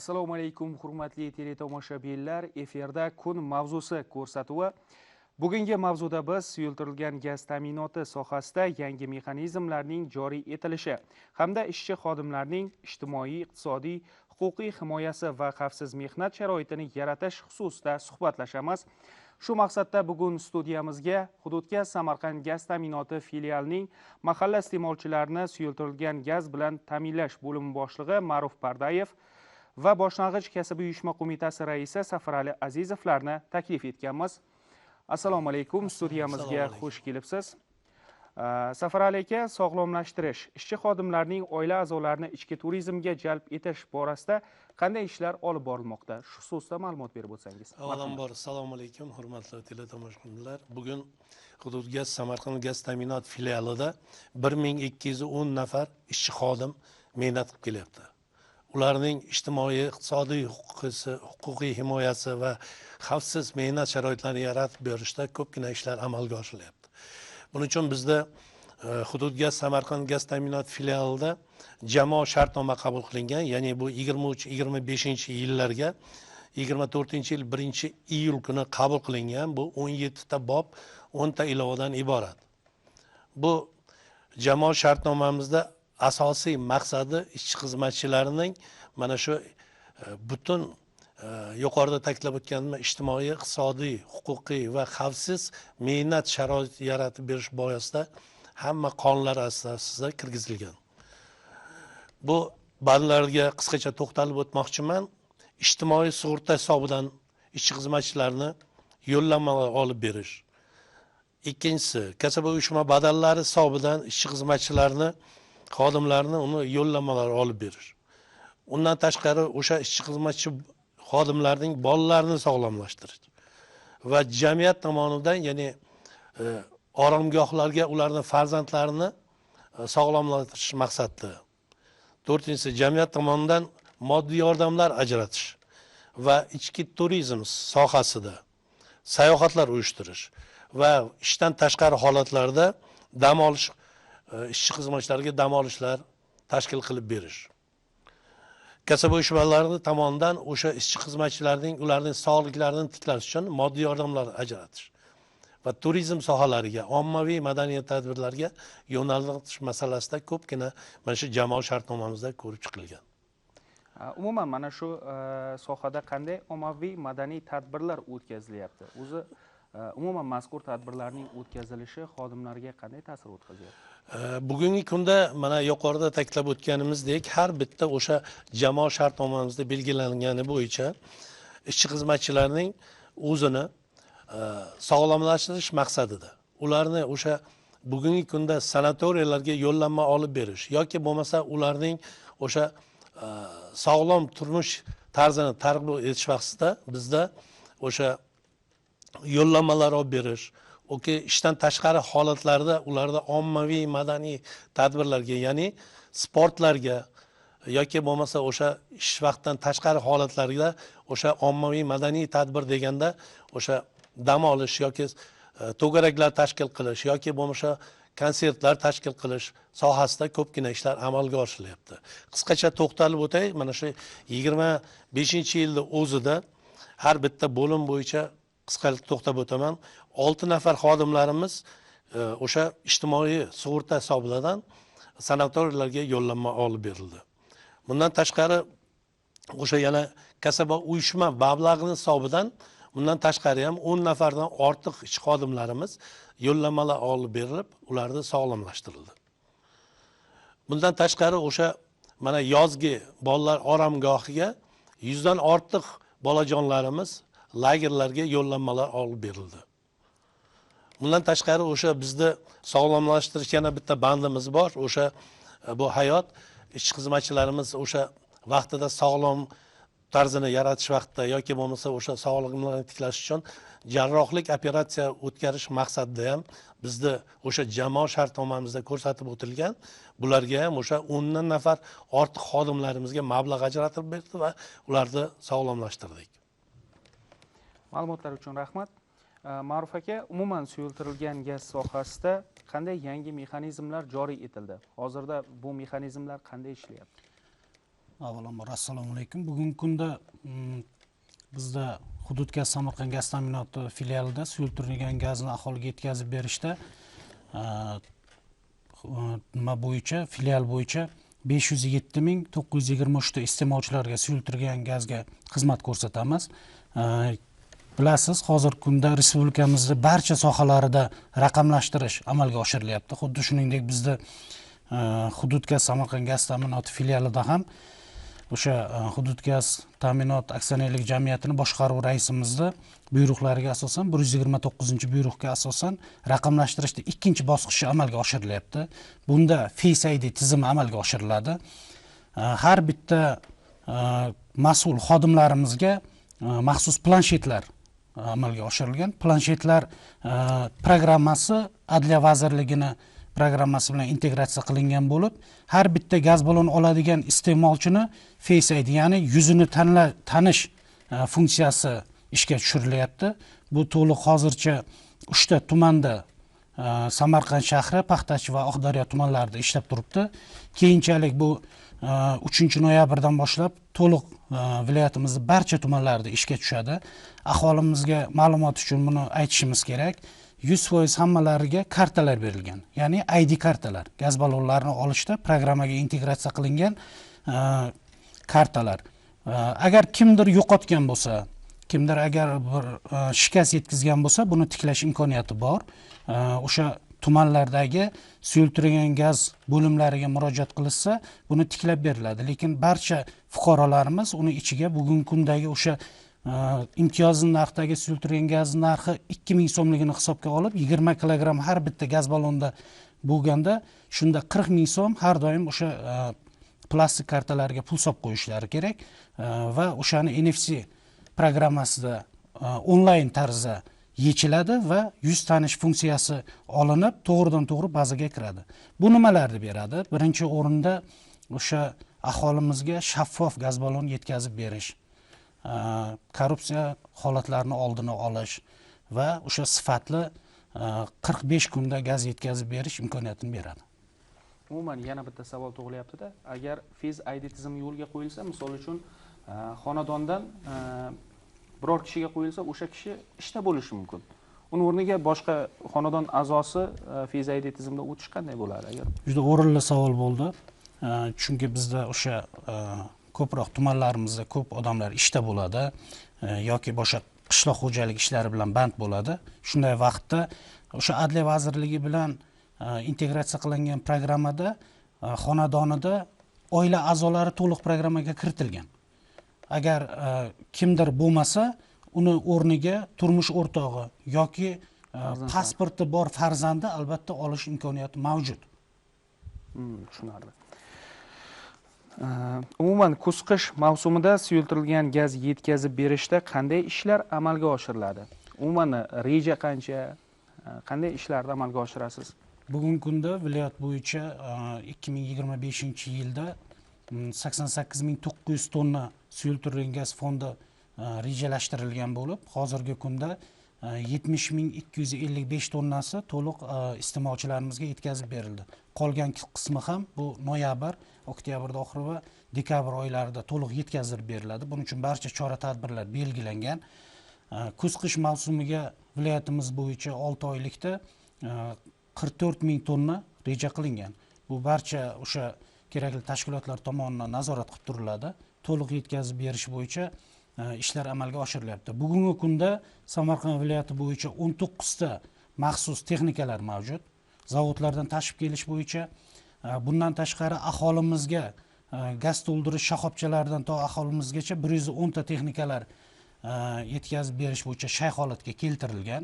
Assalomu alaykum hurmatli teletomoshabinlar, efirda kun mavzusi ko'rsatuvi. Bugungi mavzuda biz suyultirilgan gaz ta'minoti sohasida yangi mexanizmlarning joriy etilishi hamda ishchi xodimlarning ijtimoiy, iqtisodiy, huquqiy himoyasi va xavfsiz mehnat sharoitini yaratish xususida suhbatlashamiz. Shu maqsadda bugun studiyamizga Hududgaz Samarqand gaz ta'minoti filialining mahalla iste'molchilarini suyultirilgan gaz bilan ta'minlash bo'limi boshlig'i Ma'ruf Pardayev va boshlang'ich kasaba uyushma qo'mitasi raisi Safarali Azizovlarni taklif etganmiz. Assalomu alaykum, studiyamizga xush kelibsiz. Safarali aka, sog'lomlashtirish, ishchi xodimlarning oila a'zolarini ichki turizmga jalb etish borasida qanday ishlar olib borilmoqda? Shu xususda ma'lumot berib o'tsangiz. Avvalambor assalomu alaykum hurmatli teletomoshabinlar. Bugun Hududgaz Samarqand gaz ta'minot filialida 1210 nafar ishchi xodim mehnat qilib kelyapti. Ularning ijtimoiy, iqtisodiy, huquqiy himoyasi va xavfsiz mehnat sharoitlarini yaratib berishda ko'pgina ishlar amalga oshirilyapti. Buning uchun bizda Hududgaz Samarqand gaz ta'minot filialida jamoa shartnoma qabul qilingan, ya'ni bu 23-25 yillarga 24 yil 1 iyul kuni qabul qilingan. Bu 17 ta bob, 10 ta ilovadan iborat. Bu jamoa shartnomamizda asosiy maqsadi ishchi xizmatchilarining mana shu butun yuqorida ta'kidlab o'tganim ijtimoiy, iqtisodiy, huquqiy va xavfsiz mehnat sharoiti yaratib berish borasida hamma qonunlar asosida kirgizilgan. Bu bandlarga qisqacha to'xtalib o'tmoqchiman. Ijtimoiy sug'urta hisobidan ishchi xizmatchilarni yo'llanmalar olib berish. Ikkinchisi, kasaba uyushma badallari hisobidan ishchi xizmatchilarni, xodimlarni uni yo'llanmalar olib berish. Undan tashqari o'sha ishchi xizmatchi xodimlarning bolalarini sog'lomlashtirish va jamiyat tomonidan, ya'ni oromgohlarga ularning farzandlarini sog'lomlashtirish maqsadida. To'rtinchisi, jamiyat tomonidan moddiy yordamlar ajratish va ichki turizm sohasida sayohatlar uyushtirish va ishdan tashqari holatlarda dam olish, ishchi xizmatchilarga dam olishlar tashkil qilib berish. Kasaba uyushmalari tomonidan o'sha ishchi xizmatchilarning ularning sog'liklarini tiklash uchun moddiy yordamlar ajratish va turizm sohalariga, ommaviy madaniyat tadbirlarga yo'naltirish masalasida ko'pgina mana shu jamoa shartnomamizda ko'rib chiqilgan. Umuman mana shu sohada qanday ommaviy madaniy tadbirlar o'tkazilyapti? O'zi umuman mazkur tadbirlarning o'tkazilishi xodimlarga qanday ta'sir o'tkazyapti? Bugungi kunda mana yuqorida ta'kidlab o'tganimizdek, har bitta o'sha jamoa shartnomamizda belgilangani bo'yicha ishchi xizmatchilarning o'zini sog'lomlashtirish maqsadida ularni o'sha bugungi kunda sanatoriyalarga yo'llanma olib berish yoki bo'lmasa ularning o'sha sog'lom turmush tarzini targ'ib etish maqsadida bizda o'sha yo'llanmalar olib berish, yoki ishdan tashqari holatlarda ularda ommaviy madaniy tadbirlarga, ya'ni sportlarga yoki bo'lmasa o'sha ish vaqtidan tashqari holatlarda o'sha ommaviy madaniy tadbir deganda o'sha dam olish yoki to'garaklar tashkil qilish yoki bo'lmasa konsertlar tashkil qilish sohasida ko'pgina ishlar amalga oshirilyapti. Qisqacha to'xtalib o'tay, mana shu 25 yilni o'zida har bitta bo'lim bo'yicha qisqa to'xtab o'taman. 6 nafar xodimlarimiz o'sha ijtimoiy sug'urta hisobidan sanatoriylarga yo'llanma olib berildi. Bundan tashqari o'sha yana kasaba uyushma mablag'ini hisobidan bundan tashqari ham 10 nafardan ortiq ishchi xodimlarimiz yo'llanmalar olib berilib, ularni sog'lomlashtirildi. Bundan tashqari o'sha mana yozgi bolalar oromgohiga 100 dan ortiq bolajonlarimiz lagerlarga yo'llanmalar olib berildi. Bundan tashqari o'sha bizni sog'lomlashtirish yana bitta bandimiz bor, o'sha bu hayot ishchi xizmatchilarimiz o'sha vaqtida sog'lom tarzini yaratish vaqtida yoki bo'lmasa o'sha sog'lig'ini tiklash uchun jarrohlik operatsiya o'tkarish maqsadida ham bizni o'sha jamoa shartnomamizda ko'rsatib o'tilgan. Bularga ham o'sha 10 nafar ortiq xodimlarimizga mablag' ajratib berdi va ularni sog'lomlashtirdik. Ma'lumotlar uchun rahmat. Ma'ruf aka, umuman suyultirilgan gaz sohasida qanday yangi mexanizmlar joriy etildi? Hozirda bu mexanizmlar qanday ishlayapti? Avvalambor assalomu alaykum. Bugungi kunda bizda Hududgaz Samarqand gaz ta'minoti filialida suyultirilgan gazni aholiga yetkazib berishda nima bo'yicha, filial bo'yicha 507 923 ta iste'molchilarga suyultirilgan gazga xizmat ko'rsatamiz. Bilasiz, hozirgi kunda respublikamizda barcha sohalarida raqamlashtirish amalga oshirilyapti. Xuddi shuningdek bizda Hududgaz Samarqand gaz ta'minoti filialida ham o'sha Hududgaz ta'minot aksionerlik jamiyatini boshqaruv raisimizni buyruqlariga asosan, 129-buyruqqa asosan raqamlashtirishda ikkinchi bosqichi amalga oshirilyapti. Bunda Face ID tizimi amalga oshiriladi. Har bitta mas'ul xodimlarimizga maxsus planshetlar amalga oshirilgan. Planshetlar programmasi Adliya vazirligini programmasi bilan integratsiya qilingan bo'lib, har bitta gaz ballon oladigan iste'molchini Face ID, ya'ni yuzini tanish funksiyasi ishga tushirilyapti. Bu to'liq hozircha 3 ta tumanda, Samarqand shahri, Paxtachi va Oqdaryo tumanlarida ishlab turibdi. Keyinchalik bu 3-noyabrdan boshlab to'liq viloyatimizning barcha tumanlarida ishga tushadi. Aholimizga ma'lumot uchun buni aytishimiz kerak. 100% hammalariga kartalar berilgan, ya'ni ID kartalar, gaz ballonlarini olishda programmaga integratsiya qilingan kartalar. Agar kimdir yo'qotgan bo'lsa, kimdir agar bir shikast yetkazgan bo'lsa, buni tiklash imkoniyati bor. O'sha tumanlardagi suyultirilgan gaz bo'limlariga murojaat qilishsa, buni tiklab beriladi. Lekin barcha fuqarolarimiz uni ichiga bugungi kundagi o'sha imtiyozli narxdagi suyultirilgan gaz narxi 2000 so'mligini hisobga olib, 20 kilogramm har bitta gaz ballonda bo'lganda, shunda 40 ming so'm har doim o'sha plastik kartalarga pul solib qo'yishlari kerak va o'shani NFC programmasida onlayn tarzda yechiladi va yuz tanish funksiyasi olinib, to'g'ridan to'g'ri bazaga kiradi. Bu nimalarni beradi? Birinchi o'rinda o'sha aholimizga shaffof gaz ballon yetkazib berish, korrupsiya holatlarini oldini olish va o'sha sifatli 45 kunda gaz yetkazib berish imkoniyatini beradi. Umuman yana bitta savol tug'ilyapti-da, agar Face ID tizimi yo'lga qo'yilsa, misol uchun xonadondan biror kishiga qo'yilsa, o'sha kishi ishda bo'lishi mumkin. Uni o'rniga boshqa xonadon a'zosi Face ID tizimida o'tish qanday bo'ladi agar? Juda o'rinli savol bo'ldi. Chunki bizda o'sha ko'proq tumanlarimizda ko'p odamlar ishda bo'ladi yoki boshqa qishloq xo'jalik ishlari bilan band bo'ladi. Shunday vaqtda o'sha Adliya vazirligi bilan integratsiya qilingan programmada xonadonida oila a'zolari to'liq programmaga kiritilgan. Agar kimdir bo'lmasa, uni o'rniga turmush o'rtog'i yoki pasporti bor farzandi albatta olish imkoniyati mavjud. Tushunarli. Umuman kuz-qish mavsumida suyultirilgan gaz yetkazib berishda qanday ishlar amalga oshiriladi? Umuman reja qancha, qanday ishlarni amalga oshirasiz? Bugungi kunda viloyat bo'yicha 2025-yilda 88 900 tonna suyultirilgan gaz fondi rejalashtirilgan bo'lib, hozirgi kunda 70 255 tonnasi to'liq iste'molchilarimizga yetkazib berildi. Qolgan qismi ham bu noyabr, oktyabr oxiri va dekabr oylarida to'liq yetkazib beriladi. Buning uchun barcha chora-tadbirlar belgilangan. Kuz-qish mavsumiga viloyatimiz bo'yicha 6 oylikda 44 ming tonna reja qilingan. Bu barcha o'sha kerakli tashkilotlar tomonidan nazorat qilib turiladi. To'liq yetkazib berish bo'yicha ishlar amalga oshirilyapti. Bugungi kunda Samarqand viloyati bo'yicha 19 ta maxsus texnikalar mavjud. Zavodlardan tashib kelish bo'yicha, bundan tashqari aholimizga gaz to'ldirish shoxobchalaridan to aholimizgacha 110 ta texnikalar yetkazib berish bo'yicha shay holatga keltirilgan.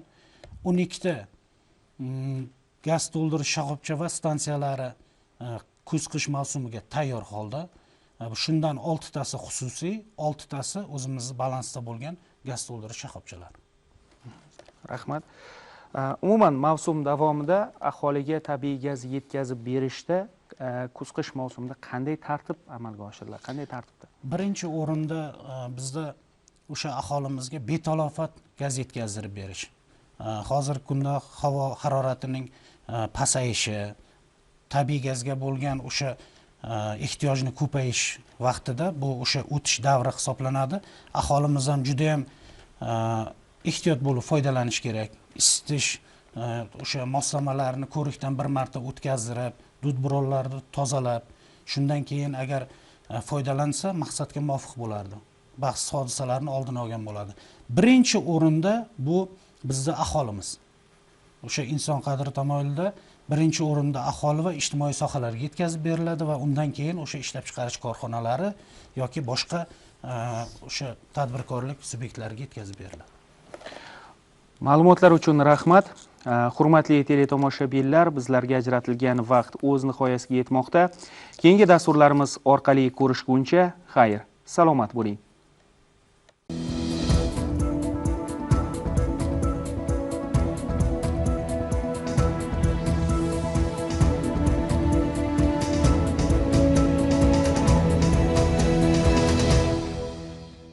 12 ta gaz to'ldirish shoxobcha va stansiyalari kuz-qish mavsumiga tayyor holda. Shundan 6 tasi xususiy, 6 tasi o'zimizni balansda bo'lgan gaz to'ldirish shoxobchalari. Rahmat. Umuman mavsum davomida aholiga tabiiy gaz yetkazib berishda kuz-qish mavsumida qanday tartib amalga oshiriladi? Qanday tartibda? Birinchi o'rinda bizda o'sha aholimizga betalofat gaz yetkazib berish. Hozirgi kunda havo haroratining pasayishi, tabiiy gazga bo'lgan o'sha ehtiyojni ko'payish vaqtida, bu o'sha o'tish davri hisoblanadi. Aholimiz ham juda ham ehtiyot bo'lib foydalanish kerak. Isitish o'sha moslamalarni ko'rikdan bir marta o'tkazdirib, dud buronlarni tozalab, shundan keyin agar foydalansa maqsadga muvofiq bo'lardi. Baxtsiz hodisalarni oldini olgan bo'ladi. Birinchi o'rinda bu bizda aholimiz. O'sha inson qadri tamoyilida birinchi o'rinda aholi va ijtimoiy sohalarga yetkazib beriladi va undan keyin o'sha ishlab chiqarish korxonalari yoki boshqa o'sha tadbirkorlik subyektlariga yetkazib beriladi. Ma'lumotlar uchun rahmat. Hurmatli teletomoshabinlar, bizlarga ajratilgan vaqt o'z nihoyasiga yetmoqda. Keyingi dasturlarimiz orqali ko'rishguncha xayr, salomat bo'ling.